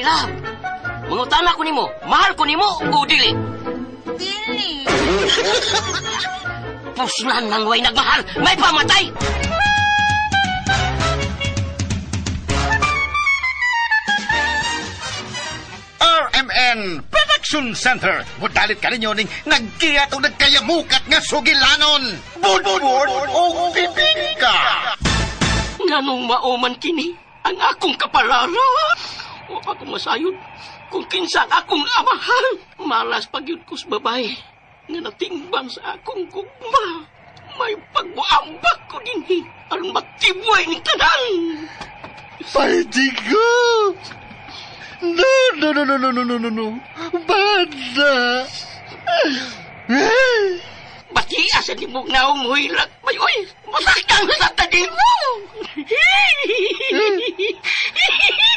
love, mangutana ko nimo, mahal ko nimo o dili? Dili. Puslan nang way nagmahal, may pamatay! RMN Production Center. Mudalit ka ninyo ning nagkiyat o nagkayamukat nga sugilanon. Budbud o bibingka. Nganong mauman kini ang akong kapalala. O ako masayod kung kinsa ang akong amahan. Malas pagyud ko sa babae nga natingban sa akong gugma. May pagbuambak ko dinhi aron matibway ning tanan. Paidigo! No, no, no, no, no, no, no, no, no. Bada! Bati asa ni mong naong muhilak. May oy, masaktan sa tagin mo.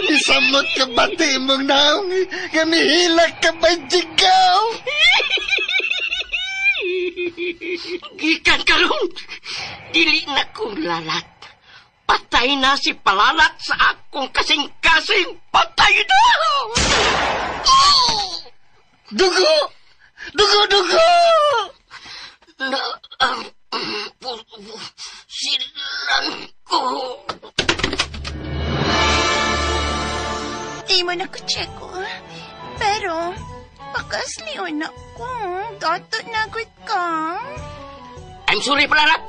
Isamot ka bati mong naong nga mihilak ka ba jigaw? Gikan karon, dili na ko lalat. Patay na si Palalat sa akong kasing-kasing. Patay na! Oh! Dugo! Dugo, dugo! Na ang silan ko. Di mo na ko, Checo. Pero, pakaslion na ko. Gato na gud ka. I'm sorry, Palalat.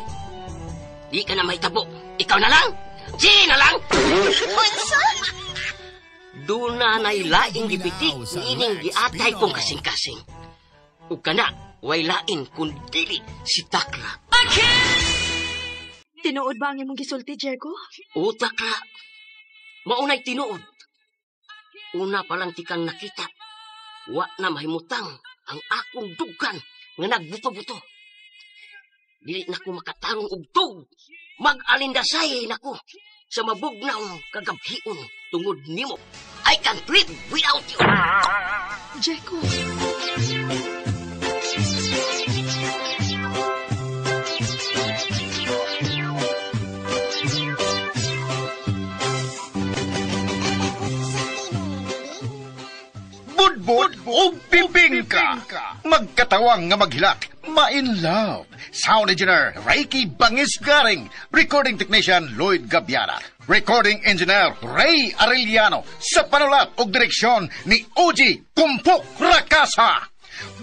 Di ka na mahitabo. Ikaw na lang. Si na lang. Unsa? Doon na nailaing gipitik niining giatay kong kasing-kasing. Ug kana, way lain kun dili si Takla. Tinuod ba ang imong gisulti, Jericho? O Takla, maunay tinuod. Una pa lang tikang nakita, wa na mahimutang ang akong dughan nga nagbuto-buto. Dili na ko makatarong og tug. Mag-alindasay nako sa mabugnaw kagabhion tungod nimo. I can't live without you. Jericho. Budbud o bibingka. Magkatawang nga maghilak, ma-in love. Sound engineer Reiki Bangis Garing. Recording technician Lloyd Gabiana. Recording engineer Ray Arellano. Sa panulat og direksyon ni Oji Kumpok Rakasa.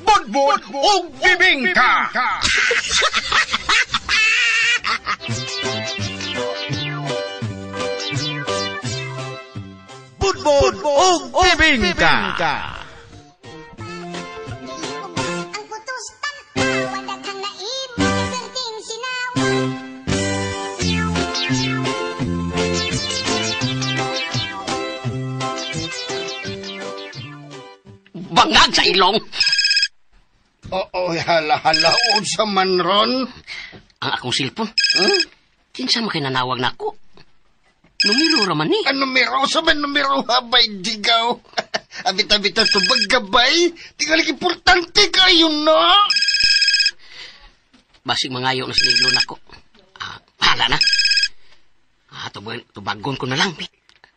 Budbud o bibingka. Budbud o bibingka. Ang putos tanawa, daghang naibig, perting sinawa. Bangag sa ilong. Oo, hala, hala, unsa man ron? Ang akong silpon. Kinsa man kay nanawag nako? Numero ra man ni. Ang numero? Unsa man numero, habay, digaw? Abit-abit ang tubag gabay. Tingali importante kayo na. Basig mangayo na sa niglo nako. Bahala na. Tubagon ko na lang.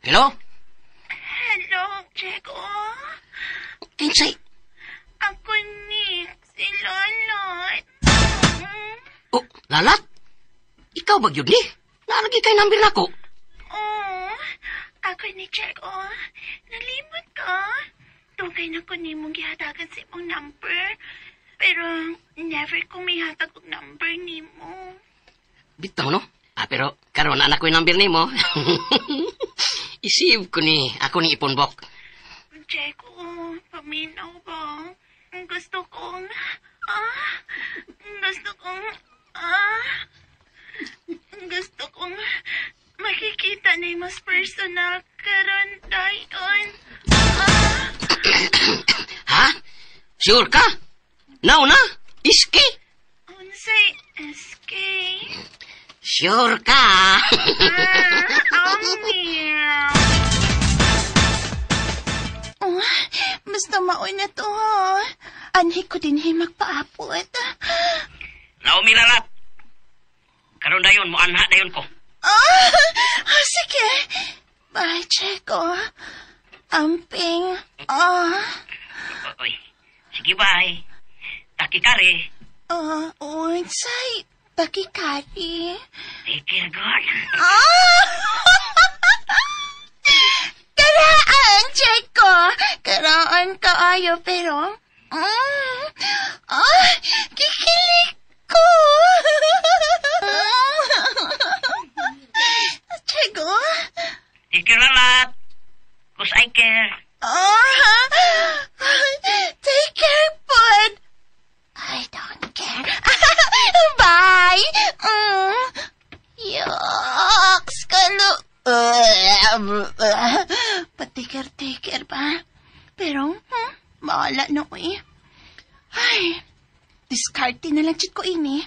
Hello? Hello, Jericho. Kinsay? Ako ni, si Lalat. Oh, Lalat? Ikaw ba gyud ni? Naalagi kay number nako. Oh, ako ni Jericho. Nalimot ka. Dugay na ko nimong gihatagan sa imong number. Pero never ko mihatag og number nimo. Bitaw, no? Pero karon anak ko yung number nimo. I-save ko ni ako ni iponbok. Jericho, paminaw ba? Gusto kong gusto kong makikita ni mas personal karon dayon. Ha? Sure ka? Now na? Iski? Unsay SK? Sure ka? Oh, basta maoy na to, ha? Anhi ko din hi magpaapot. Naomi Lalat. Karon dayon, muanha dayon ko. Sige. Bye, Checo. Amping. Ah, Oy, sige bye. Takikari. ah, unsay takikari. Take care, girl. Ah! Karaan, Jeko. Karaan kaayo, pero... ah, kikilig ko. Jeko? Take care, lalat. Cause I care. Ah, take care, bud. I don't care. Bye. Yucks, kalu. Patiker-tiker ba? Pero, bahala na ko eh. Ay, diskarte na lang chit ko ini.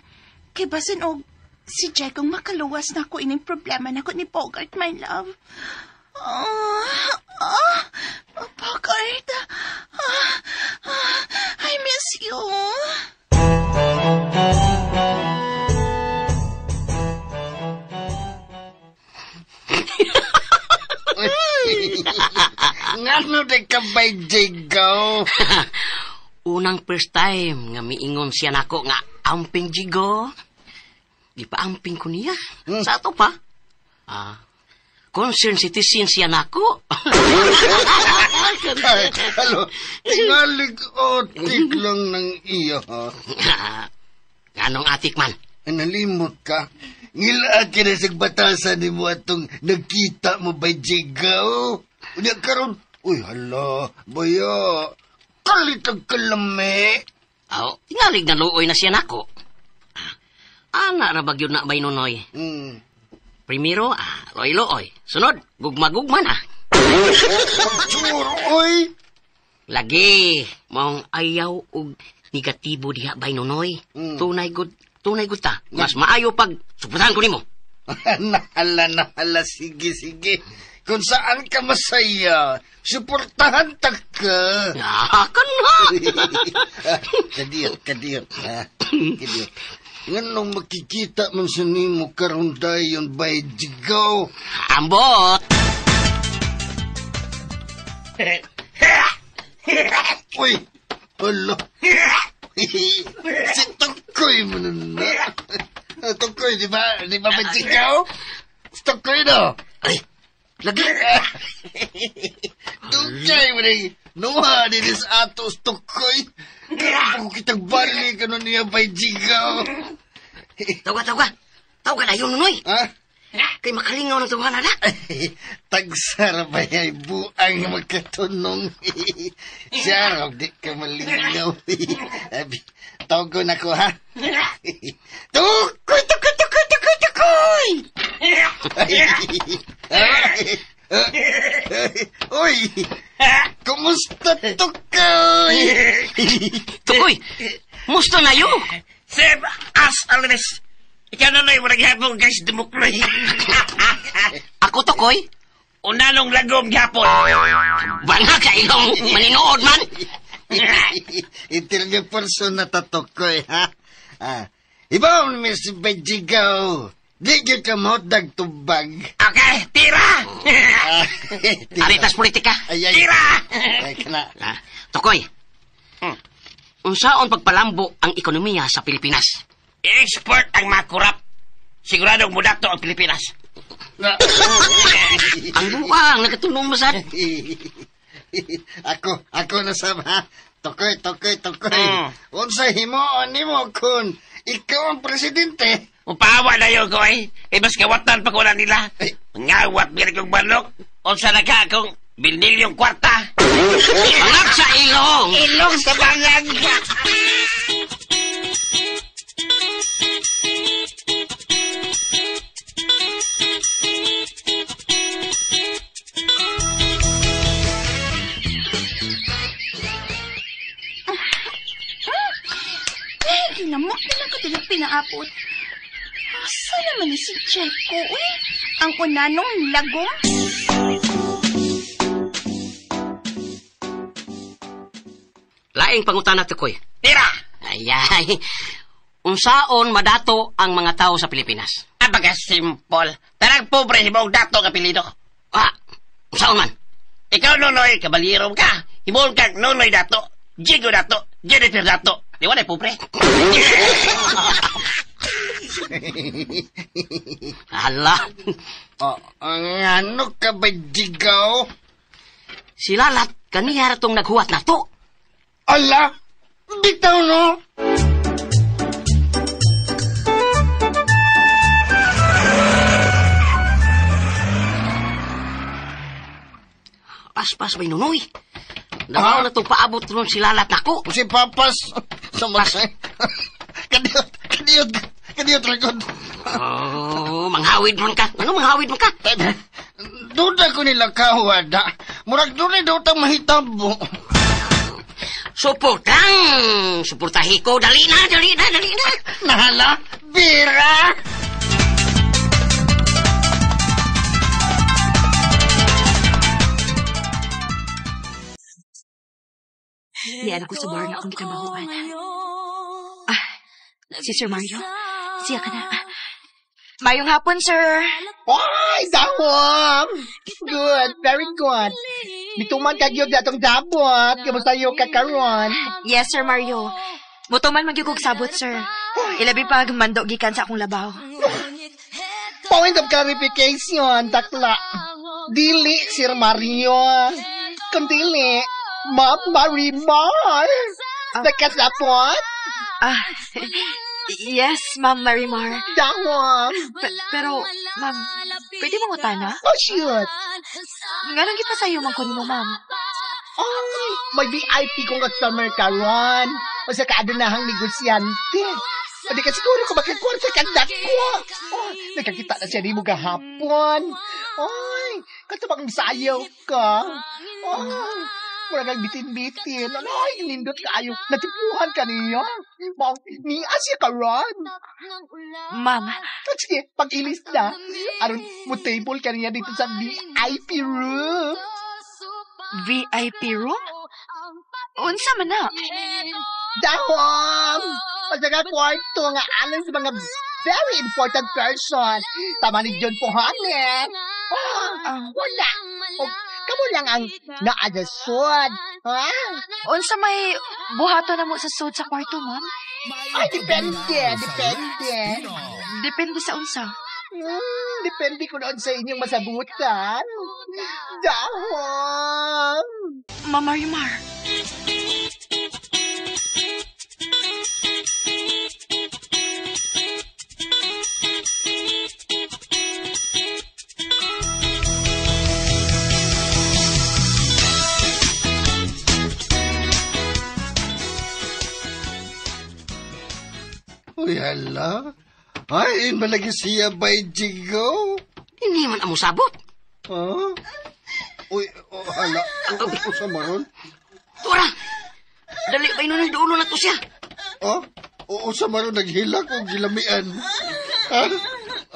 Kay basin og si Jekong makaluwas na ko ining problema na ko ni Bogart, my love. Oh, oh, Bogart. Ah, ah, I miss you. Ngano de ka bay Jigaw? Unang first time nga miingon siya nako nga amping jigo. Gipaamping ko niya. Sa ato pa. Ah, concerned citizen siya nako. Ay, halo, tingalig otik lang ng iya, ha? Anong atik man? Ay, nalimot ka. Ngilaa ka na sa batasan ni mo atong nagkita mo bay Jigaw? Unya karon, uy, hala, baya, kalitag kalame. Aw, tingalig na luoy na siya nako. Ah, ana ra ba gyud na bay Nonoy? Primero, loy-looy. Sunod, gugma-gugma na. Pagtsuro, oy. Lagi, maong ayaw og negatibo diha bay Nonoy. Tunay gud, tunay gud ta. Mas maayo pag suportahan ko nimo. Nahala, nahala, sige, sige. Kung saan ka masaya, suportahan ta ka. Ah, kana. Kadiyot, kadiyot, ha? Kadiyot. Nganong makikita man sa nimo karon dayon bay Jigaw? Ambot. Uy, hala. Si Tukoy mo nun na. Tukoy, di ba? Di ba ba Jigaw? Si Tukoy no? Ay, lagi. Dugay mo na Nuha din sa atos Tukoy. Karon pa ko kitang balik ano niya bay Jigaw. Tawga, tawga. Tawga na yun, Nonoy. Ha? Kay makalingaw ng tuwa na na. Tagsara ba ya'y buang magkatunong? Siya raw, di ka malingaw. Abi, tawag na ko, ha? Tukoy, tukoy, tukoy, tukoy, tukoy! Uy! Kumusta, tukoy? Tukoy, musto na yun. Same as always. Ikaw na na yung gihapon guys, dumukloy. Ako, Tukoy. Unanong lagom gihapon. Banga ka ilong maninood man. Interview person na tatukoy, ha? Ah, ibaw ni Miss Bajigaw. Di gyud ka mahotdag tubag. Okay, tira! Ah, tira. Aritas politika. Ay, ay. Tira! Ay, kana. Ah, Tukoy. Unsaon pagpalambo ang ekonomiya sa Pilipinas? I-export ang mga kurap. Siguradong mudato ang Pilipinas. Na. Ang buwang nakatunong masad. Ako, ako na sab, ha? Tukoy, tukoy, tukoy. Mm. Unsa himuon nimo kun ikaw ang presidente? Upaawa na yun ko eh. Eh, mas kawatan pa ko na nila. Ngawat bilang kong balok. Unsa na ka akong binilyong kwarta. Bangag sa ilong. Ilong sa bangag. Eh, ginamok na lang ko din pinaabot. Asa naman ni si Jeko, eh? Ang unanong lagom? Laing pangutana, Tukoy. Tira! Ay, ay. Unsaon madato ang mga tao sa Pilipinas? Abaga simple. Tarang pobre himong dato ang apelido. Ah, unsaon man? Ikaw, Nonoy, kabaliro ka. Himuon kang Nonoy dato, Jigo dato, Jennifer dato. Di wala, pobre. Hala. Oh, ano ka ba, Jigaw? Si Lalat, kaniya ratong naghuwat na to. Ala, bitaw no? Paspas may Nunoy. Nabaw na itong paabot ron si Lalat nako. Si Papas, sa mga... Kadiyot, kadiyot, kadiyot record. Oh, manghawid man ka. Ano manghawid man ka? Duda ko nila kawada. Murag doon daw tang mahitabo. Support lang. Suportahi ko. Dali na, dali na, dali na. Nahala, bira! Niyan ako sa bar na akong gitabahuan. Ah, si Sir Mario. Siya ka na. Mayong hapon, sir. Ay, dawam! Good, very good. Nituman ka gyud atong dabot. Kamusta yo ka karon? Yes, Sir Mario. Mutuman magyugog sabot, sir. Ilabi pag mando gikan sa akong labaw. Point of clarification, takla. Dili, Sir Mario. Kung dili, Ma'am Marimar. Nakasapot? Ah, yes, Ma'am Marimar. Dawam. Pero, ma'am, pwede mong utana? Oh, shoot. Nganong gipasayo man ko nimo, ma'am? Ay, may VIP kong customer karon. O sa kaadunahang negosyante. O di ka siguro ko makakwarta kang dako. Oh, nakakita na siya ni mo gahapon. Ay, katubang sayaw ka. Ay, mura kang bitin-bitin. Ay, nindot kaayo. Natipuhan ka niya. Mao, niya siya karon. Ma'am. Ah, sige, pag-ilis na. Aron, mo table ka niya dito sa VIP room. VIP room? Unsa man na? Dahom! Pagdaga kwarto nga alang sa mga very important person. Tama ni John Pohanen. Ah, wala. O, kamo lang ang naadasod. Ha? Unsa may buhato na mo sa sud sa kwarto, ma'am? Ay, depende. Depende. Depende sa unsa? Depende ko noon sa inyong masabutan. Dahom! Ma'am Marimar. Uy, hala. Ay, malagi siya ba, Jigo? Hindi man amo sabot. Ha? Uy, oh, hala. Usa maron? Tura! Dali ba inunoy dulo na to siya? Oh? Usa maron naghilak o gilamian? Ha?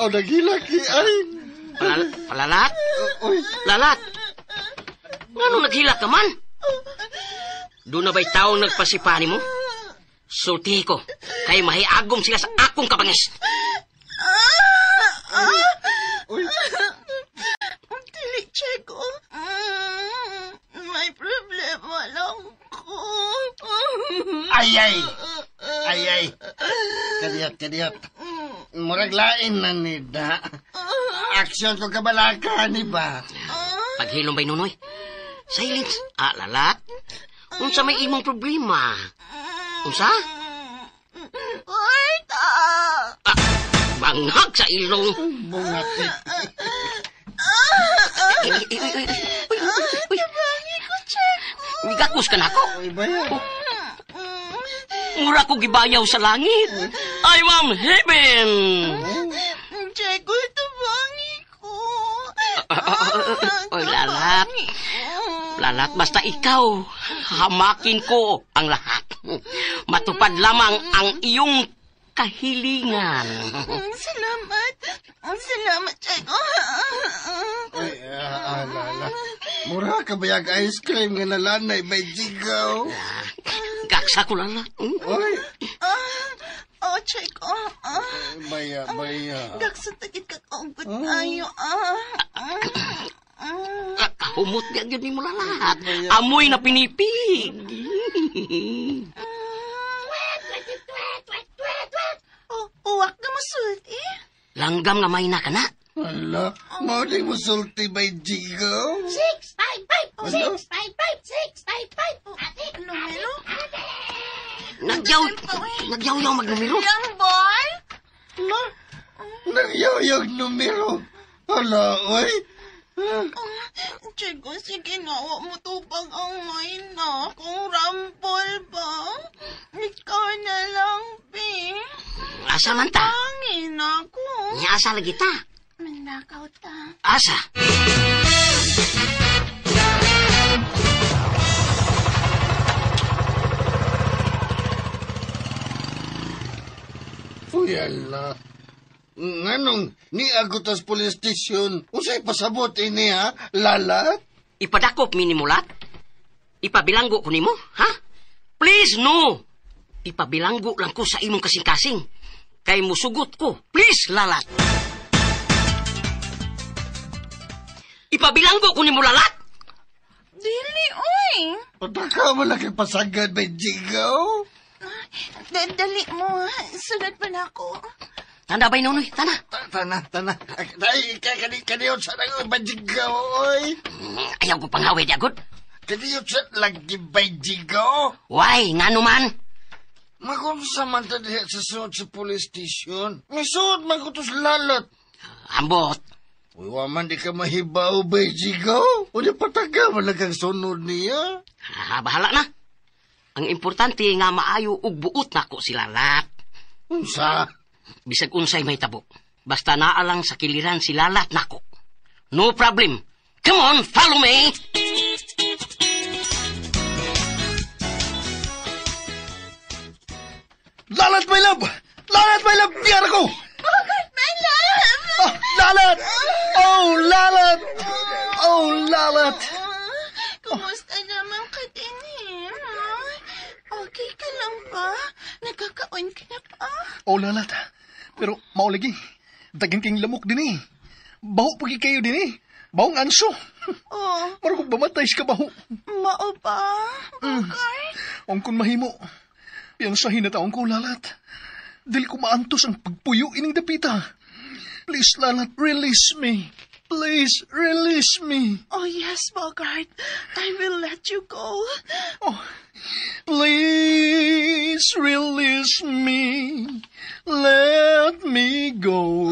Oh, naghilak. Ay! Palalat? Uy. Lalat! Ngano naghilak ka man? Doon na ba'y taong nagpasipani mo? Sultihi ko, kay mahiagom sila sa akong kabangis. Uy. Dili, Checo. May problema lang ko. Ay, ay! Ay, ay! Kadiyot, kadiyot. Murag lain na nida. Aksyon ko kabalaka, ni ba? Paghilom ba'y Nunoy? Silence. Ah, Lalat. Unsa may imong problema? Unsa? Kwarta! Ah, bangag sa ilong. Bungati. Uy, Tabangi ko, Checo. Migakos ka na ako. Uy, bayan. Mura ko gibayaw sa langit. I am heaven. Checo, tabangi ko. Oy, Lalat. Lalat, basta ikaw, hamakin ko ang lahat. Matupad lamang ang iyong kahilingan. Salamat. Salamat, Checo. Ay, ala, ala. Mura ka ba yung ice cream nga nalanay may jigaw? Gaksa ko, Lalat. Oy. Oh, Checo. Baya, baya. Gaksa tagit ka kaugot tayo. Humot di gyud nimo lalat. Amoy na pinipig. Oh, uwak na musulti. Langgam nga may na ka na. Hala, mao di mo sulti by Jigo? 6, 5, 5, Ano? 6, 5, 5, 6, 5, 5. Numero? Nagyaw, nagyaw-yaw magnumero. Rambol? Hala, nagyayag numero. Hala, oy. Chico, sige na, wa mo tupag ang may na. Kung rampol ba? Ikaw na lang, Bi. Asa man ta? Pangin ako. Nya asa lagi ta? Manakaw ta. Asa? Uy, ala. Nganong ni agutas police station, usay pasabot ini ha, lalat? Ipadakop mi nimo lat? Ipabilanggo ko nimo, ha? Please no. Ipabilanggo lang ko sa imong kasing-kasing. Kay musugot ko. Please, lalat. Ipabilanggo ko nimo lalat. Dili, oy. Pataka mo lang kay pasagad by Jigo. Dali mo, ha. Sunod pa na ako. Tanda bay nonoy, tana. Tana, tana. Ay, kani kaniyot sa nang by Jigo, oy. Ayaw ko pangawid, agod. Kaniyot sa lagi by Jigo. Why, ngano man? Magunsa man ta diha sa suot sa police station. Misuot man ko tos lalat. Ambot. Uy, wa man di ka mahibaw by Jigo. Unya pataka man lang kang sunod niya. Ah, bahala na. Ang importante nga maayo ug buot nako sila lalat. Unsa? Bisag unsay may tabo. Basta naa lang sa kiliran si lalat nako. No problem. Come on, follow me. Lalat, my love! Lalat, my love! Diyar ko! Bakit, my love? Oh, lalat! Oh, lalat! Oh, lalat! Kumusta naman ka din eh? Okay ka lang ba? Nagkakaon ka na ba? Oh, lalat. Pero maulagi. Daghan king lamok din eh. Baho pagi kayo din eh. Bahong anso. Oh, Maro kong bamatay sa kabaho. mao ba? Bogart? Ang kun mahimo. Piyansahin na taong ko, lalat. Dili ko maantos ang pagpuyo ining dapita. Please, lalat, release me. Please, release me. Oh, yes, Bogart. I will let you go. Oh, please release me. Let me go.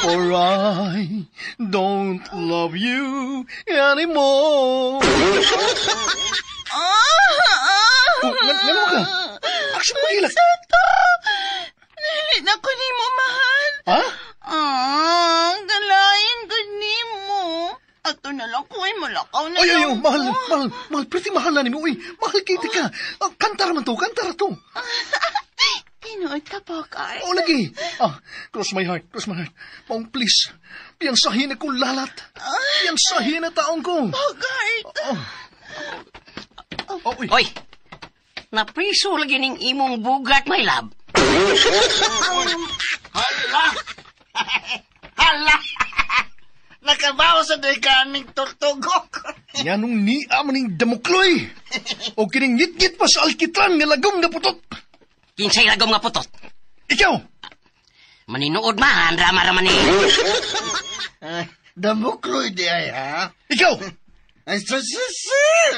For I don't love you anymore. Oh, ngano ka? Action mo hilak. Dili na ko nimo, mahal. Ha? Ah, galain ko nimo. Ato na lang ko ay malakaw na Ay, ay, lang ay, mahal, ko. mahal, mahal, pretty mahal na nimo. Uy, mahal kiti ka. Ah, kantara man to, kantara to. Tinuod ka, Bogart. Oh, lagi. Ah, cross my heart, cross my heart. Maong please, piyansahin akong lalat. Piyansahin na taong ko. Bogart! Oh, uy. Oy. Napriso lagi ning imong bugat, my love. Hala! Hala! Nakabaw sa day kaning tortugok. Nganong niya maning damukloy. O kining ngit-ngit pa sa alkitran nga lagom nga putot. Kinsay lagom nga putot. Ikaw! Maninuod man, drama ra man ni. Ay, damukloy di ay, ha? Ikaw! Ay, sa sisir!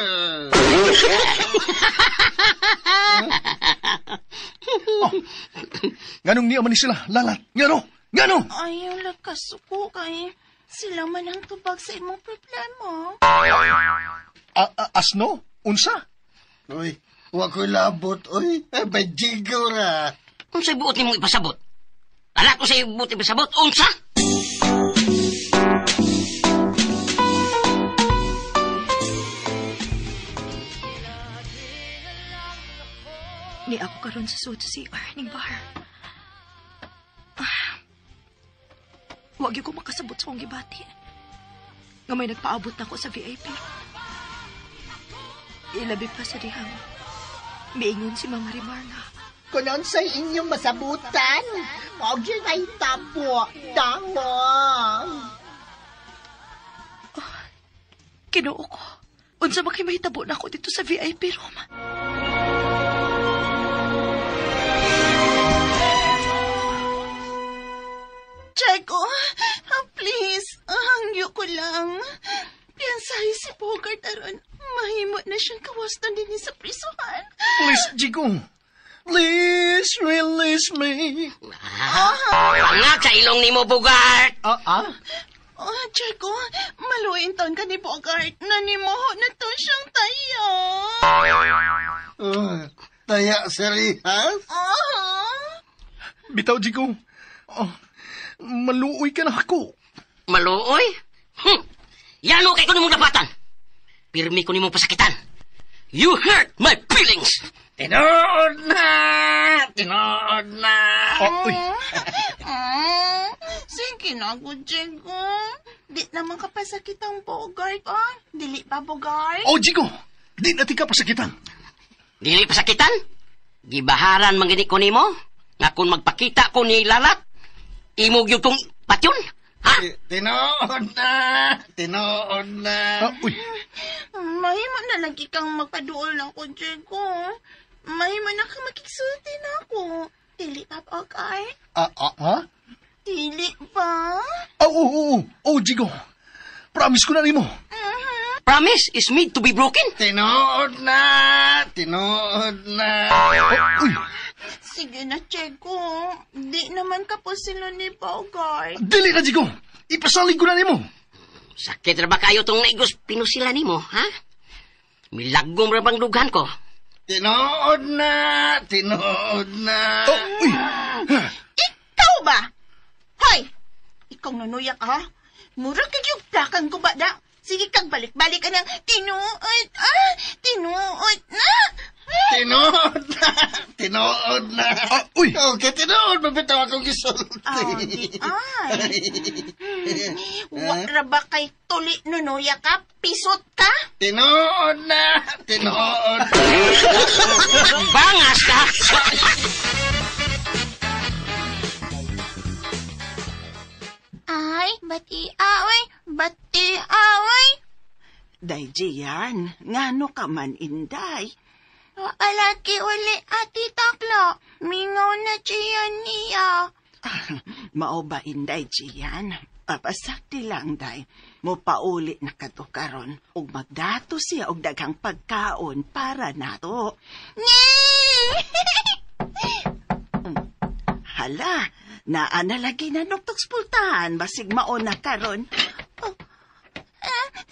Nganong niya man ni sila, lalat. Ngano? Ngano? Ayaw lagkasuko kay sila man ang tubag sa imong problema. Asno? Unsa? Uy, wa ko'y labot, uy. Ay, bajigo ra. Unsay buot nimong ipasabot? Ala ko sa buot ipasabot, unsa? Ni ako karon sa suot sa CR ning bar. Ah, wag gyud ko makasabot sa akong gibati. Nga may nagpaabot na ako sa VIP. Ilabi pa sa dihang miingon si Mama Rimar nga. Kung unsay inyong masabutan, mao gyud ay tabo. Dangong. Kinuo ko. Unsa man kay mahitabo na ako dito sa VIP room. Checo, please, hangyo ko lang. Piyansahe si Bogart aron mahimo na siyang kawaston din sa prisuhan. Please, Jigo. Please release me. Pangak sa ilong nimo, Bogart. Oh, Checo, maluin taon ka ni Bogart. Nanimuho na to siyang taya. Taya, serihas? Bitaw, Jigo. Oh, maluoy ka na ako. Maluoy? Yano kay ko nimong dapatan. Pirmi ko nimong pasakitan. You hurt my feelings. Tinuod na! Tinuod na! Oh, uy. Sige na, Jigo. Di naman kapasakit ang Bogart, oh. Dili pa, Bogart? Oh, Jigo! Di na ti ka pasakitan. Dili pasakitan? Gibaharan man gini ko nimo? Nga kung magpakita ko ni Lalat, imog yung kong patyon? Ha? Tinuod na! Tinuod na! Uy. Mahimo na lagi kang magpaduol na ako, Jigo. Mahimo na kang makiksulti na ako. Dili pa, Bogart? Ha? Dili ba? Oh, Jigo. Promise ko na nimo. Promise is made to be broken. Tinuod na! Tinuod na! Uy. Sige na, Checo. Di naman ka po sila ni Bogart. Dili na, Jigo. Ipasalig ko na nimo. Sakit ra ba kayo tong naigos pinusila nimo, ha? Milagom ra bang dughan ko? Tinuod na! Tinuod na! Oh, uy. Ikaw ba? Hoy! Ikaw nanuyak, ha? Mura kay yung plakan ko ba da? Sige kang balik-balik ka ng tinuod, ah! Tinuod na! Tinuod na! Tinuod na! Uy! Okay, tinuod! Mabitaw akong gisulti. Oh, di ay. Wa ra ba kay tuli nunuya ka? Pisot ka? Tinuod na! Tinuod na! Bangas ka! Ay, bati away, bati away. Day, Gian, ngano ka man, Inday? Alaki uli, Ate Takla. Mingaw na Gian niya. Mao ba, Inday, Gian? Papasakti lang, Day. Mupauli na kato karon. Ug magdato siya og daghang pagkaon para nato. Hala, naa na lagi na nuktok pultahan, basig mao na karon. Oh.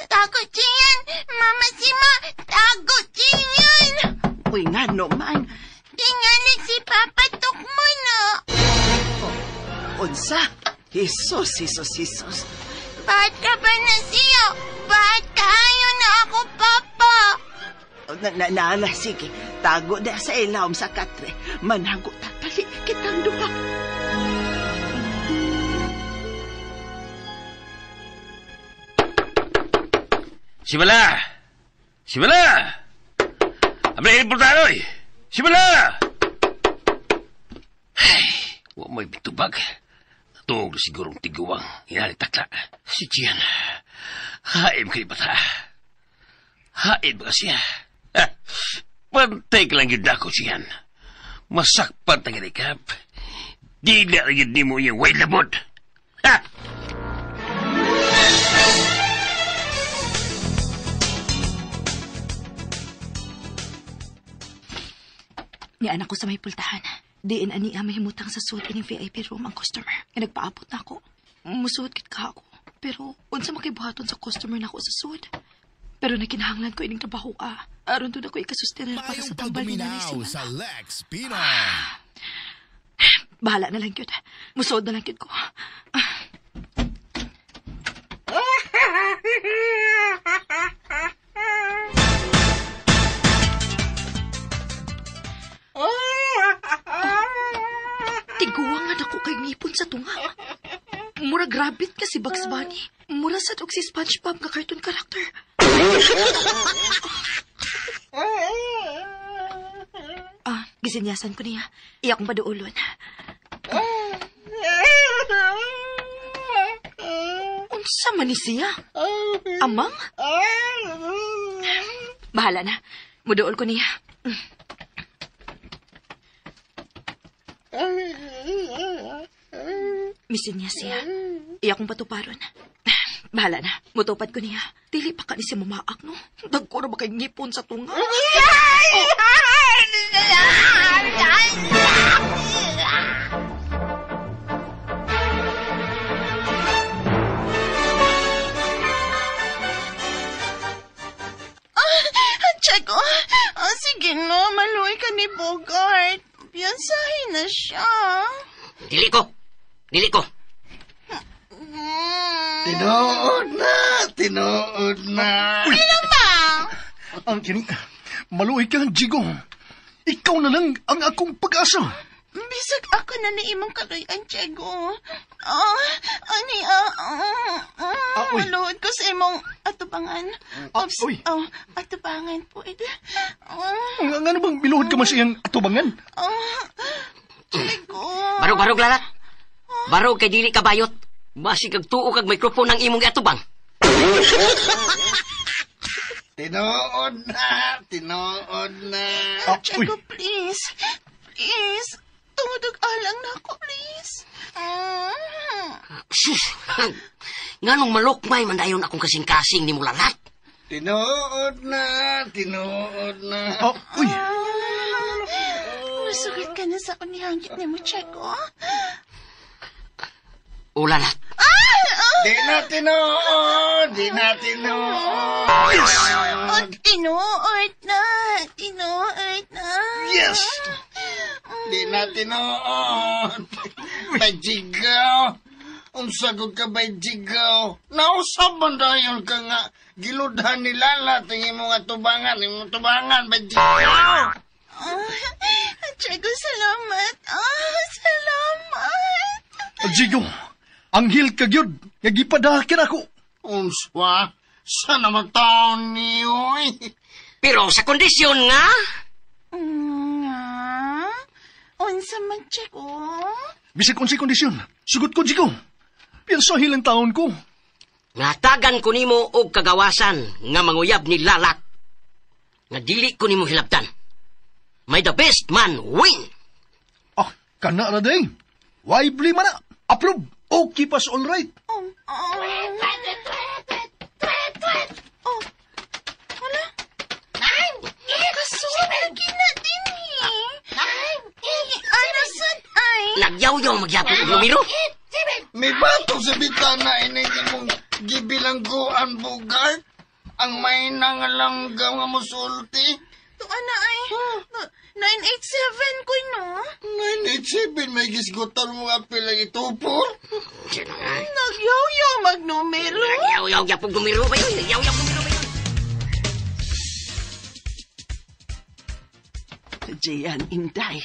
Tago, Gian! Mama Sima, tago, Gian! Uy, nga no man. Tingali si Papa Tukmo na. Oh, unsa? Jesus, Jesus, Jesus. Bata ba na siya? Ba't kayo na ako, Papa? Naala, sige. Tago na sa ilawom sa katre. Manago tatali kitang duha. Simula! Simula! Abla, importante, oy! Simula! Ay, wa mo'y bitubag. Natuog na sigurong tiguang. Inali takla. Si Gian. Haim kay bata. Haim ba siya? Pantay ka lang yun ako, Gian. Masakpan ta ka. Di na rin yun mo yung way labod. Ha! Ni anak ko sa may pultahan. Diin ani ang mahimutang sa suot ining VIP room ang customer. Nga nagpaabot na ako. Musuot kit ka ako. Pero unsa makibuhaton sa customer na ako sa suot. Pero nakinahanglan ko ining trabaho ka. Aron doon ako ikasustener para sa tambal ni Nanay Simana. Sa Lex Pinoy. Bahala na lang yun. Musuot na lang yun ko. Tiguang nga dako kay ngipon sa tunga. Mura grabit ka si Bugs Bunny. Mura sa og si SpongeBob nga cartoon character. Gisinyasan ko niya. Iya kong paduulon. Unsa man ni siya? Amang? Bahala na. Muduol ko niya. Misin niya siya. Iya kong patuparon. Bahala na. Mutupad ko niya. Dili pa ka ni siya mamaak, no? Dagko na ba kay ngipon sa tunga? Checo, sige no, maluoy ka ni Bogart. Piyansahin na siya. Dili ko. Dili ko. Tinuod na, tinuod na. Ano ba? Ang kini, maluoy ka, Jigo. Ikaw na lang ang akong pag-asa. Bisag ako na ni imong kaluyan, Chego. Maluod ko sa imong atubangan. Oops, uy. Atubangan po. Ang ano bang biluhod ka man sa iyang atubangan? Chego. Barog-barog, lalat. Barog kay dili ka bayot. Basig kag tuo kag mikrofon ang imong giatubang. Tinuod na, tinuod na. Chego, please. Please. Tungod alang na ako, please. Sus! Nganong malukmay man dayon akong kasing-kasing ni mulalat. Tinuod na, tinuod na. Uy! Masugat ka na sa akong nihangit ni mo, Chego. Ulalat. Di na tinuod, di na tinuod. Yes! Oh, tinuod na, tinuod na. Yes! Di na tinuod. Bajigaw. Unsa ko ka bajigaw. Nausap man dayon ka nga. Giludhan ni Lala tingin mo nga tubangan. Imong tubangan, bajigaw. Chego, salamat. Salamat. Jigo, anghel ka gyud. Nga gipadakin ako. Unsa? Sana magtaon niyo. Pero sa kondisyon nga? Nga? Unsa man, Chego? Bisag unsay kondisyon. Sugot ko, Jigo. Piyansahin lang taon ko. Ngatagan ko nimo og kagawasan nga manguyab ni Lalat. Nga dili ko nimo hilabtan. May the best man win. Kana na day. Why blame na? Approve. Okay pas all right. Oh. Hala? Kasunod na din eh. Ano sad ay? Nagyaw-yaw magyapon og numero. May bato sa bitana ining imong gibilangguan, Bogart. Ang may nangalanggaw nga musulti. Tuan na ay. 987 ko no? 987 may gisgutan mo nga pila itupor. Nagyaw-yaw magnumero. Nagyaw-yaw gyapon numero ba yun? Nagyaw-yaw numero ba yun? Jian, Inday,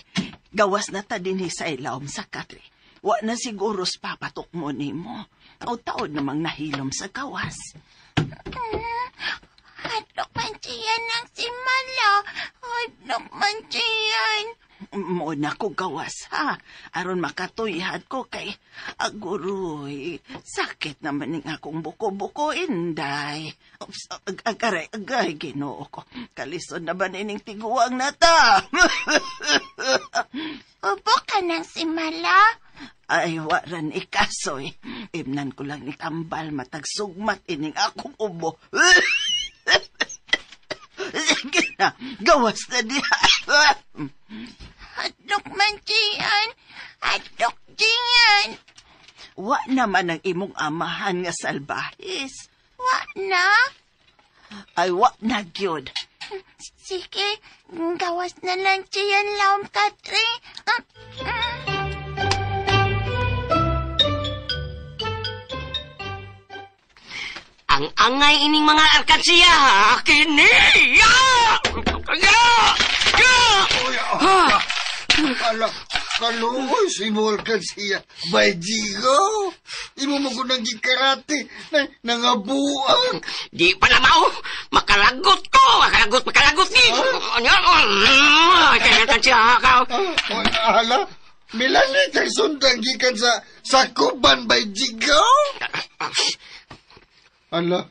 gawas na ta dinhi sa ilawom sa katre. Wa na siguro papatok mo nimo. Taod-taod namang nahilom sa gawas. Hadlok man siyan ang simala. Hadlok man siyan. Muna ko gawas, ha? Aron makatuyad ko kay aguroy. Sakit naman ning akong buko-buko, Inday. Oops, aray, agay, Ginoo ko. Kalisod na ba nining tiguang na ta? Ubo ka ng simala? Ay, waran ikasoy. Imnan ko lang ni tambal matagsugmat ining akong ubo. Sige na, gawas na diha. Hadlok man siyan. Hadlok siyan. Wa naman ang imong amahan nga salbahis. Wa na? Ay, wa na gyud. Sige, gawas na lang siyan, Laom Katri. Ang angay ining mga alkansiya, kini! Ya! Ya! Ya! Ala, kaluoy si Morgan siya. Bay Jigo, imo mo ko nang gikarate na nangabuang. Di pa na mao. Makalagot ko. Makalagot, makalagot ni. Ano? Kaya alkansiya ka. Ala, milani kay sundang gikan sa sakuban bay Jigo. Ala,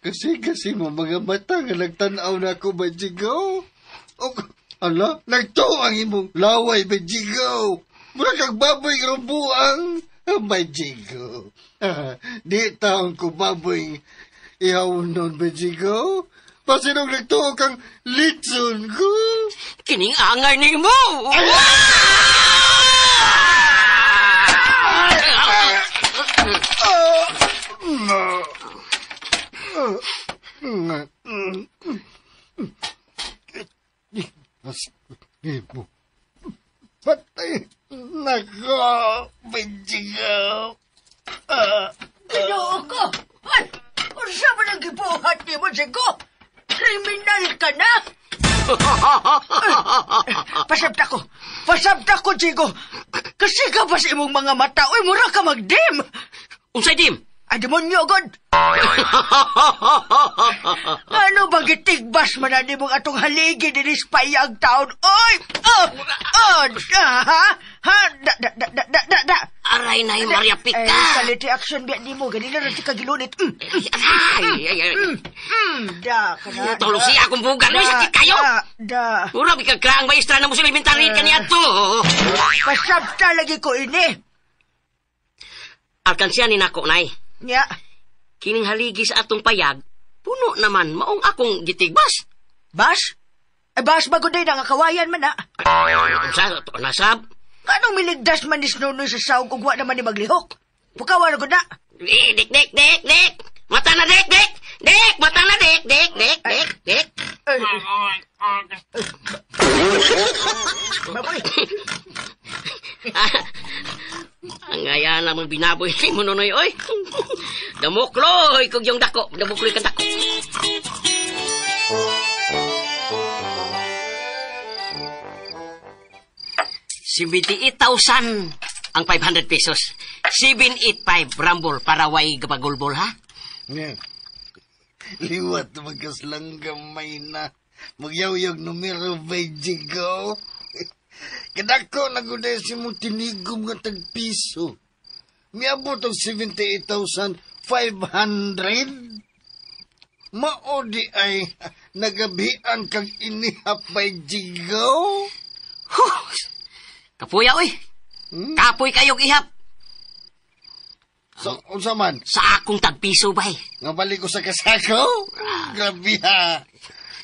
Kasi mo mga mata nga nagtanaw na ako ba, Jigo? O, ala, nagtuo ang imong laway ba, Jigo? Mura kag baboy rumbuang. May Jigo. Di taon ko baboy ihaw nun ba, Jigo? Pasinong nagtuo kang litson ko? Kining angay ni mo! Patay nako, Benjigo. Ginoo ko! Ay, unsa man ang gibuhat nimo, Jigo? Kriminal ka na! Pasabta ko! Pasabta ko, Jigo! Kasi ka ba sa imong mga mata, uy, mura ka magdim! Unsay dim? Ay, demonyo, God! Ano ba gitigbas man na nimong atong haligi dinis payag taon? Oy! Oh! Oh! Ha? Ha? Da, da, da, da, da, da! Aray na yung Maria Pica! Eh, saliti action biya nimo. Ganina rin si kagilunit. Ay, ay, ay. Da, ka na. Tulog siya akong bugan. Uy, sakit kayo! Da, da. Mura, bigagkraang maestra na mo sila elementary kaniya to. Pasabta lagi ko ini. Alkansya ni nako, nay. Nya. Kining haligi sa atong payag, puno naman maong akong gitigbas. Bas? Ay, bas bago din ang kawayan man, na. Unsa, nasab? Anong miligdas man ni Snonoy sa sawg ug wa naman ni maglihok? Pukawan ko na. Eh, dek, dek, dek, dek. Mata na, dek, dek. Dek, mata na, dek, dek, dek, dek, dek. Baboy. Ang ngaya namang binaboy ni mo, Nonoy, oy. Damukloy, kug yung dako. Damukloy kang dako. $78,000 ang 500 pesos. 785 Rumble para way gabagulbol, ha? Yeah. Liwat magkaslang gamay na. Magyawyaw numero ba, Jigo? Kadako na gud si mo tinigom nga tagpiso. Miabot og 78,500. Mao di ay nagabian kag inihap bay Jigo. Huh! Kapuya, oy. Kapoy kayong ihap. So, unsa man? Sa akong tagpiso, bay. Nga balik ko sa kasako? Grabe ha.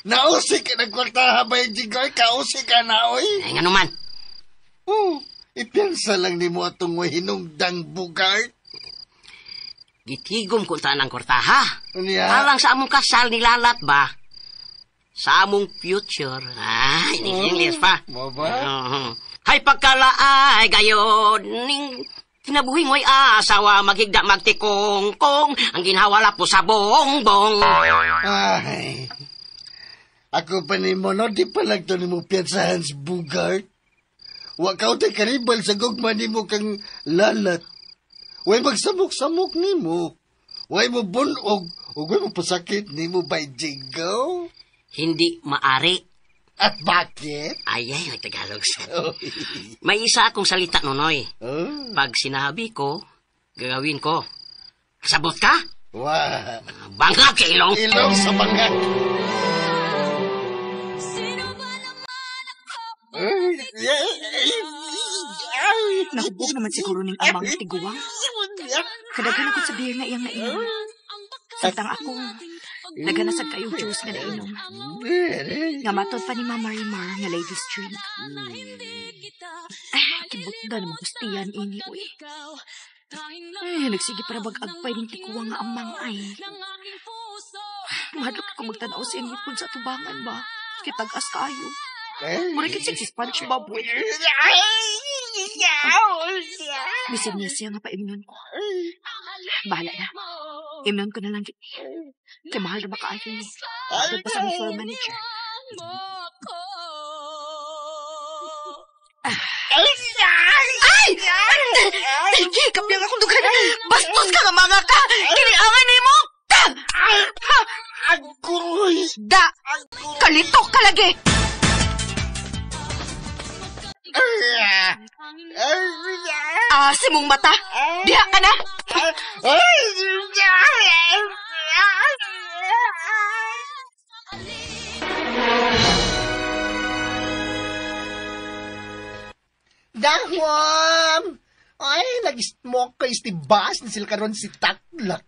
Nausi ka nagkwartaha bay Jigo? Kausi ka na, oy. Ay, nga naman. Oh, ipiyansa lang ni mo atong hinungdang bugart. Gitigom kung taan ang kwartaha. Unya? Alang sa among kasal nilalat ba? Sa among future. Ah, ini English pa. Mo ba? Hay pagkalaay gayon ning kinabuhi mo'y asawa maghigda magtikong-kong ang ginhawala po sa bongbong. Ay. Ako pa ni mo, no? Di pa lang to ni mo piyansa Hans Bugart. Wa ka utay karibal sa gugma ni mo kang lalat. Way magsamok-samok ni mo. Way mo bunog. Ug way mo pasakit ni mo by Jigo. Hindi maari. At bakit? Ay, ay, may Tagalog. May isa akong salita, Nonoy. Oh. Pag sinabi ko, gagawin ko. Kasabot ka? Wa. Bangag sa ilong. Ilong sa bangag. Nahubog naman siguro ning amang tiguang. Kadaghan ako sa beer nga iyang nainom. Samtang ako, naganasag kayo juice nga nainom. Nga matod pa ni Mama Marimar nga ladies drink. Ay, kibot na naman gustiyan ini, uy. Ay, nagsige para bag-agpay ning tikuwang nga amang ay. Mahadlok ko magtanaw sa iyang ipon sa tubangan ba? Kitag-as kayo. Mura kit si SpongeBob, uy. Bisag niya siya nga paimnon ko. Bahala na. Imnon ko na lang gid. Kay mahal na ba kaayo ni. Matod pa sa among floor manager. Ay! Ay! Kapyang akong dugan. Bastos ka nga mga ka! Kiniangay ni mo! Aguroy! Da! Kalitok ka lagi! Ah, simong mata! Diha ka na! Dahwam! Ay, nag-smoke kay Stibas na sila karon si Taklak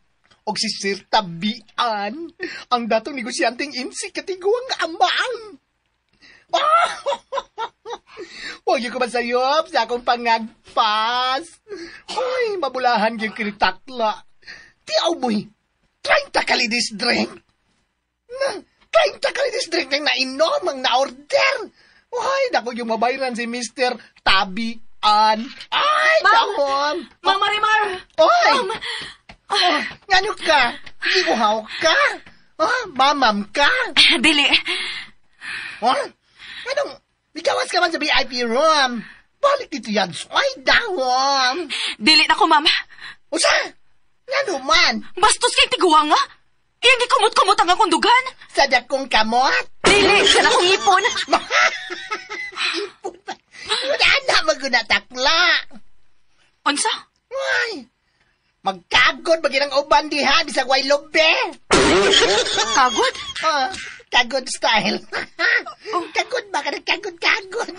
o si Sir Tabian, ang datong negosyanteng insi katiguang amang. Oh! Huwag yun ko masayop sa akong pangagpas. Uy, mabulahan yung kini Takla. Tiyaw boy, 30 kalidis drink. 30 kalidis drink nang nainom ang na-order. Uy, naku yung mabayran si Mr. Tabian. Ay, dahon! Ma'am Marimar! Oy! Oh, ngano ka? Giuhaw ka? Oh, mamam ka? Dili. Oh, anong, ikawas ka man sa VIP room. Balik dito yan. Ay, dahon! Dili na ko, ma'am. Usa! Ngano man? Bastos kay tiguang nga. Iyang gikumot-kumot ang akong dugan. Sa dakong kamot? Dili, sa akong ipon. Ipon ba? Wala na maguna takla. Unsa? Ay, magkagod bagin ang uban diha, bisag way lobe. Kagod? Oh, kagod style. Oh. Kagod ba? Kagod, kagod.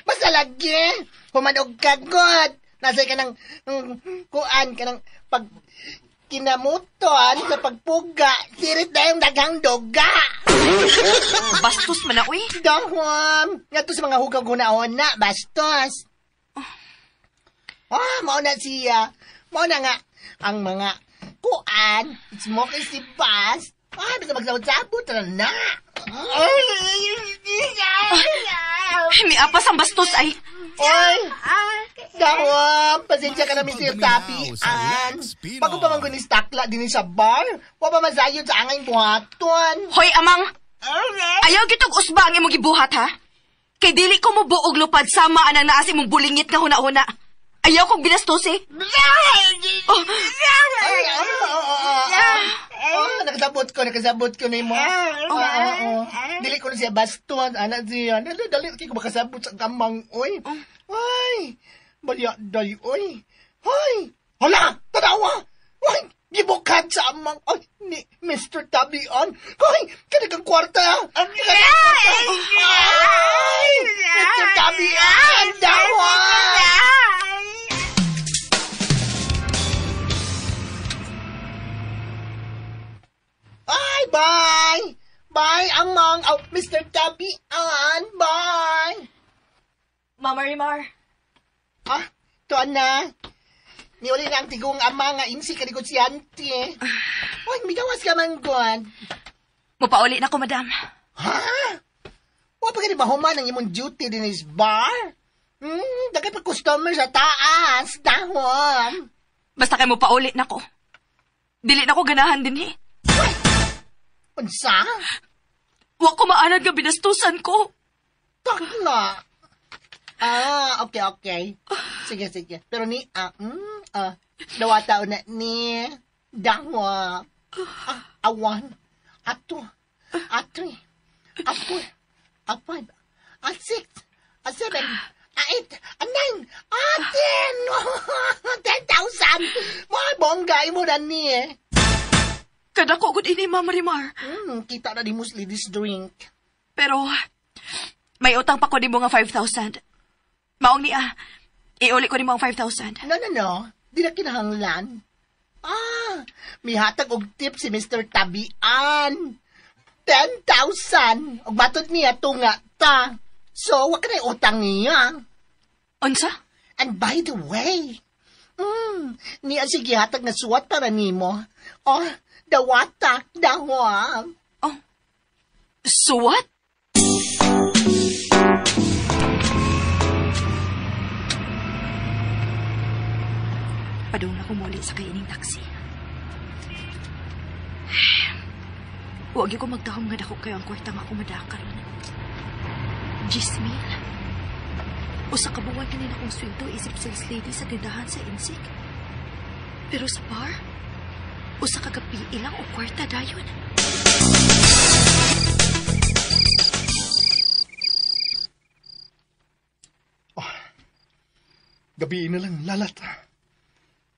Basta lagi, humanog kagod. Nasa ka ng kuan, ka ng pag kinamuton sa pagpuga, sirit na yung daghang doga. Bastos man na, uy. Dahom. Nga to sa mga hugaw guna-una, bastos. Oh, mao na siya. Mao na nga, ang mga kuan, smoke si Bas. Ay, basta magsabot-sabot na. Ay, miapas ang bastos ay. Oy! Dahom, pasensya ka na, Mr. Tapian. Bago pa man gunis takla din sa bar, wa pa man sayon sa angay buhaton. Hoy, amang! Ayaw gitog usba ang imong gibuhat, ha? Kay dili ko mo buog lupad sama anang naas imong bulingit nga huna-huna. Ayaw kong binastos, eh. Oh. Ay, oh, nakasabot ko na mo. Oo. Dili ko na siya baston, anak siya. Dali, dali ko makasabot sa kamang, oy. Ay, balya, day, oy. Ay, hala, tanawa. Ay, gibukat sa amang, ay, ni Mr. Tabian. Ay, kanagang kwarta. Kanagang kwarta. Ay, Mr. Tabian, dawa. Ay, bye! Bye, amang! Oh, Mr. Tabian! Bye! Mama Rimar. Ah, tuan na. Niuli na ang tigong ama nga insi ka negosyante. Uy, migawas ka man, Gwan. Mupauli na ko, madam. Ha? Wa pa gani ba human ang imong duty din is bar? Dagay pa customer sa taas, dahon. Basta kay mupauli na ko. Dili na ko ganahan din eh. Unsa? Wa ko maanad nga binastusan ko. Takla. Ah, okay. Sige. Pero ni, dawata na ni, dahwa. A 1, a 2, a 3, a 4, a 5, a 6, a 7, a 8, a 9, a 10! 10,000! Mga bongga, imo na ni eh. Kada ko gud ini, Mama Rimar. Kita na di mo ladies drink. Pero, may utang pa ko di mo nga 5,000. Maong niya, iuli ko ni mo ang 5,000. No. Di na kinahanglan. Ah, mihatag og tip si Mr. Tabian. 10,000. Og matod niya tunga ta. So, wag ka na utang niya. Unsa? And by the way, niya sige hatag na suwat para nimo. Oh, dawata, dahwa. Oh, suwat? Padung na kumuli sa kaining taxi. Huwag ko magdahom nga dako kayo ang kwarta nga ako madakaroon. 10,000. Usa ka buwan kanina akong sweldo isip sales lady sa tindahan sa Insik. Pero sa bar, usa ka gabi ilang o kwarta dayon. Oh, gabi na lang lalat.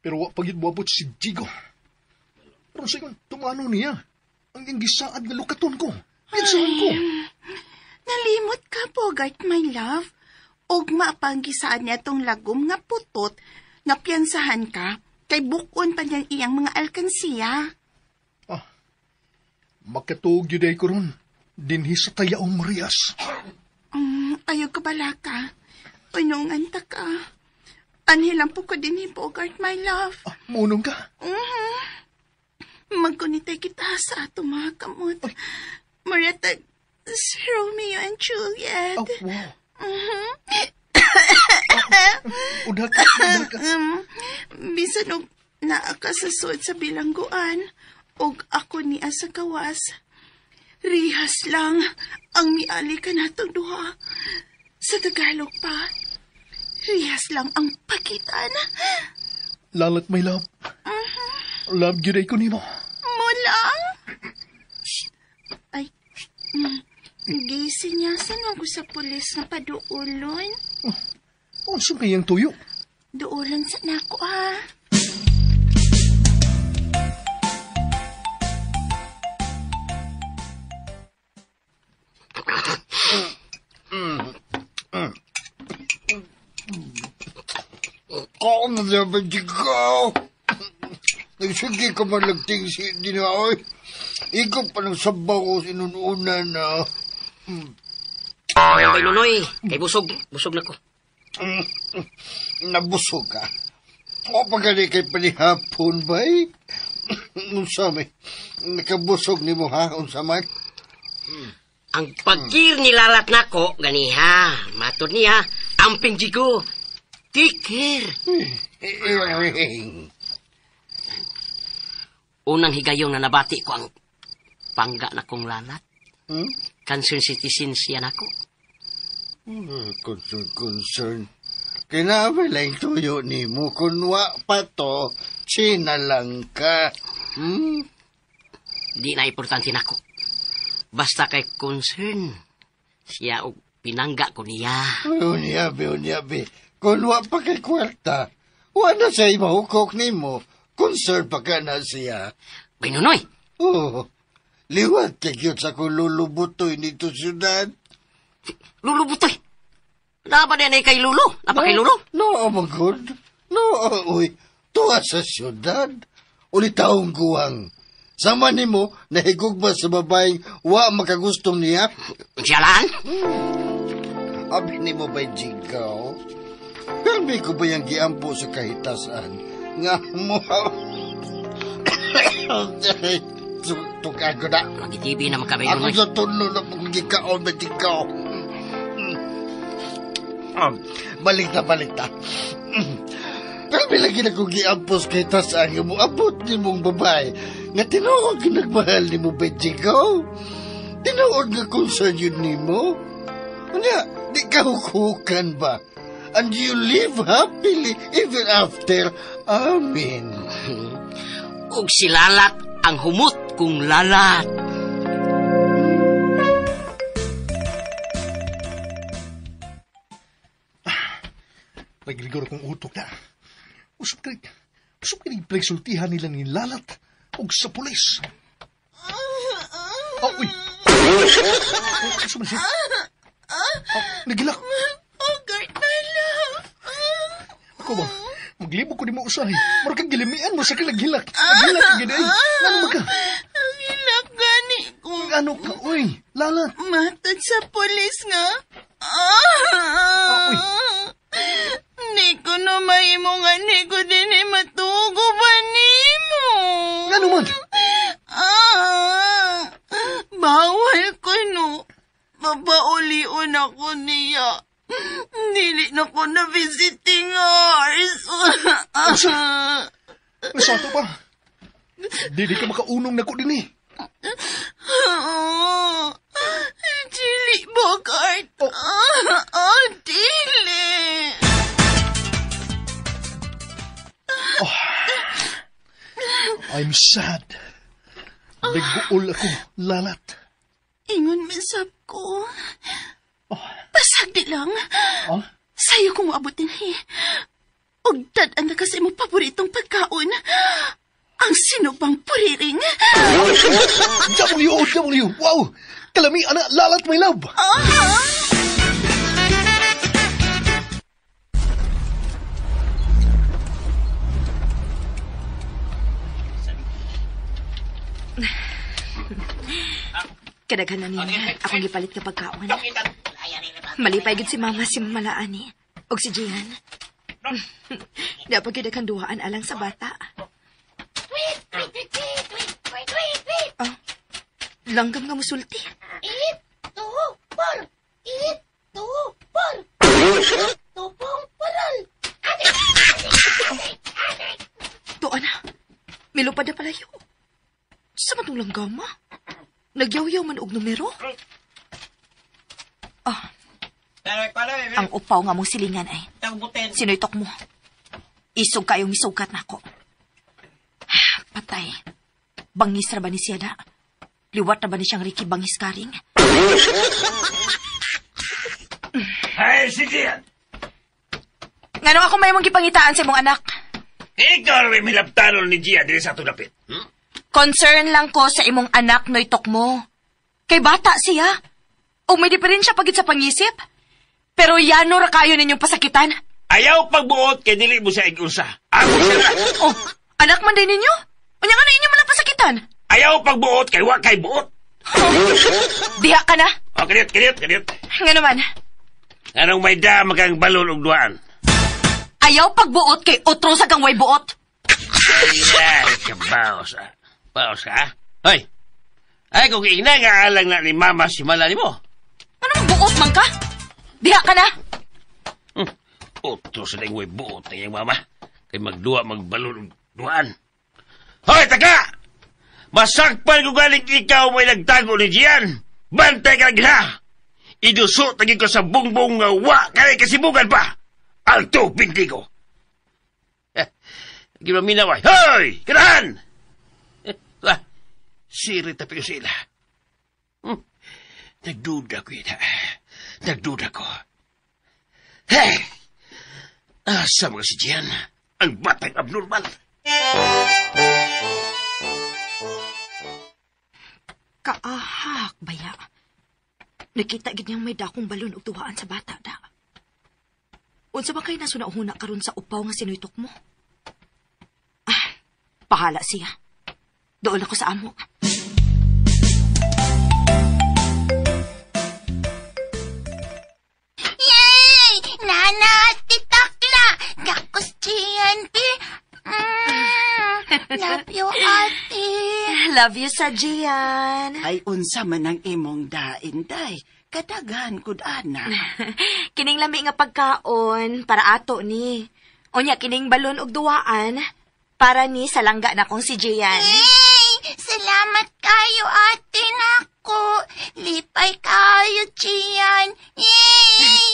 Pero wa pagid moabot si Jigo. Pero sigon tumano niya. Ang iyang gisaad nga lukaton ko. Piyansahan ko. Nalimot ka, Bogart, my love. Ugma pang gisaad niya tong lagom nga putot nga piyansahan ka kay bukon pa niyan iyang mga alkansiya. Ah, makatuog yun ay ko ron. Dinhi sa tayaong Marias. Ayaw ka bala ka. Unungan ta ka. Anhilang po ko din ni Bogart, my love. Ah, munong ka? Mm-hmm. Magkunitay kita sa atong mga kamot. Maratag si Romeo and Juliet. Oh, wow. Mm-hmm. Oh, udha ka, udha ka. Bisan og naa ka sa suod sa bilangguan, og ako niya sa gawas. Rihas lang ang miali ka natong duha. Sa Tagalog pa, rihas lang ang pagitan. Lalat, my love. Mm-hmm. Love gyud ay ko nimo. Mo lang? Ay, gisinyasan ako sa pulis na paduulon. Oh, unsa kayang tuyo? Duulon sa nako, ha? Kaon na ba ikaw? Nagsige ka man lagting si Dinaoy. Ikaw pa ng sabaw ko sinununa na. Kay Nunoy, kay busog. Busog na ko. Nabusog ka. O pagkali kay panihapon ba eh? Unsa may nakabusog ni mo ha? Unsa man? Ang pagkir nilalat nako, ganiha. Matod niya, amping jigo. Take care. Unang higayon na nabati ko ang pangga na kong lalat. Hmm? Concern citizen siya nako. Concern, concern. Kinabi lang tuyo ni mo. Kunwa pa to, sina lang ka. Hmm? Di na importante nako. Basta kay concern. Siya og pinangga ko niya. Unyabi, unyabi. Kunwa pa kay kwarta. Wala siya mahukok ni mo. Concern pa ka na siya. Bay, Nonoy! Oh, liwat kay cute sa kong lulubutoy nito siyudad. Lulubutoy? Napa na kay Lulo? Napa kay Lulo? No, oh my God. No, uy. Tuwa sa siyudad. Uli taong guwang. Sama nimo, nahigugma sa babaeng wa makagustong niya. Siya lang? Abi nimo ba'y jigaw? Permi ko ba yung giampo sa kahitasan? Nga mo... Tukaan ko na. Mag-TV na magkabay Ako sa tulo na pagkikaon na jigaw. Balik na, balik na. Pero lagi na kong giampos kay tasaan nga mo abot ni mong babae nga tinuod nga nagmahal ni mo ba jigaw? Tinuod nga concern yun ni mo? Unya, di ka hukukan ba? And you live happily ever after. Amen. Ug si Lalat ang humot kung lalat. Nagrigor akong utok na. Usap ka pinagsultihan nila ni Lalat og sa pulis. Oh, uy! Saan man siya? Oh, nagilak. Oh, God, my love. Ako ba? Maglibog ko di mo usahay. Mura kang gilimian mo sa kang naghilak. Naghilak ka gini. Ano ba ka? Naghilak gani ko. Ano ka? Uy, Lalat. Matod sa pulis nga. Ah, uy. Ni ko na mahimo nga ni ko din eh matugo ba nimo? Ano man? Ah, bawal ko no. Babaulion ako niya. Dili na ko na visiting hours. Nasato pa. Dili ka makaunong na ko din eh. Dili, Bogart. Oh. Dili. Oh. I'm sad. Nagbuol ako, Lalat. Ingon man sab ko. Oh. Pasag di lang. Huh? Sayo kong maabutin eh. Og dad-an na kasi mo paboritong pagkaon. Ang sinubang puriring. W-O-W! Wow! Kalami, ana, lalat, my love! Kadaghan na niya. Akong gipalit nga pagkaon. Malipay gid si mama si Mamalaani. Og si Gian. Dapat gid kang duhaan alang sa bata. Oh, langgam nga musulti. 8, 2, 4. 8, 2, 4. Tupong parol. Tuan na. Milupad na palayo. Sa matong langgama? Nagyaw-yaw man og numero? Ah. Ang upaw nga mong silingan ay. Sinoy-tok mo. Isog kayong misugat na ako. Patay. Bangis ra ba ni siya da? Liwat na ba ni siyang Ricky Bangis Karing? Ay, si Gian! Ngano ako may mong gipangitaan sa imong anak? Ikaw rin milaptanon ni Gian diri sa atong dapit. Hmm? Concern lang ko sa imong anak noytok mo. Kay bata siya. O may diferensya pagit sa pangisip. Pero yano ra kayo ninyong pasakitan. Ayaw pagbuot kay dili mo siya ig-usa. Ako siya. Oh, anak man din ninyo? Unya nga na inyo man ang pasakitan. Ayaw pagbuot kay wa kay buot. Diha ka na. Oh, kaniyot, kaniyot, kaniyot. Nga naman. Anong may dama kang balon og duaan? Ayaw pagbuot kay otro sa kang way buot. Ay, kabaos ah. Baos ka ah. Hoy, ay kung inangaalang na ni Mama si Mala ni mo. Anong buot man ka? Diha ka na. Otro sa way buot na iyang mama. Kay magduwa magbalon og duaan. Hoy, taka! Masakpan ko galing ikaw may nagtago ni Gian. Bantay ka lang ha! Iduso tagi ko sa bungbong nga wa kay kasibugan pa. Alto, binti ko. Gimaminaway. Hoy! Kanahan! Siri tapi ko sila. Nagduda ko ita. Nagduda ko. Hey! Asa mga si Gian? Ang batang abnormal. Kaahak, baya. Nakita gid niyang may dakong balon og duhaan sa bata da. Unsa ba kay nasunahuna karon sa upaw nga sinuytok mo? Ah, pahala siya. Doon ako sa amo. Yay! Nana, titakla! Gakos GNP! Love you, ate. Love you sa Gian. Ay, unsa man ang imong dain, day. Kadaghan kud ana. Kining lami nga pagkaon para ato ni. Unya kining balon og duwaan para ni sa langga na kong si Gian. Hey, salamat kayo ate nako. Lipay kayo, Gian. Yay!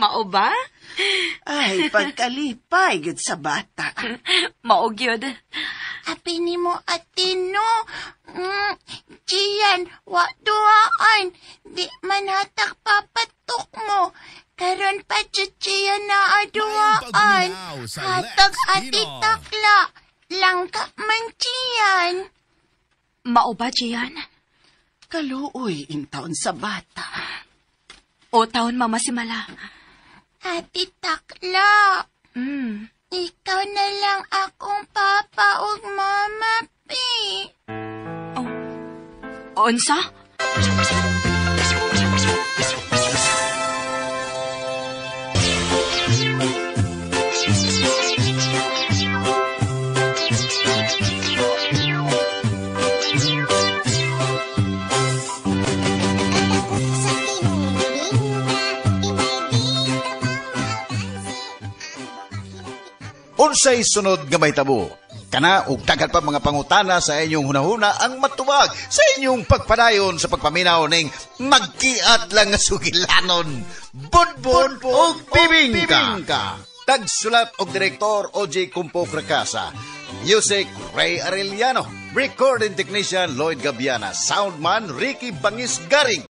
Mao ba? Ay, pagkalipay gud sa bata. Mao gyud. Abi ni mo ate no. Gian, wa duwaan. Di man hatak papatok mo. Karon pa Gian na aduwaan. Hatag ate takla. Langka man Gian. Mao ba, Gian? Kaluoy in taon sa bata. O taon, Mama Simala. Ate takla. Ikaw na lang akong papa ug mama, pi. Oh. Unsa? Unsay sunod nga mahitabo? Kana og daghan pa mga pangutana sa inyong hunahuna ang matubag sa inyong pagpadayon sa pagpaminaw ning magkiat lang nga sugilanon. Budbud og bibingka. Tagsulat og direktor OJ Kumpok Rakasa. Music Ray Arellano. Recording technician Lloyd Gabiana. Soundman Ricky Bangis Garing.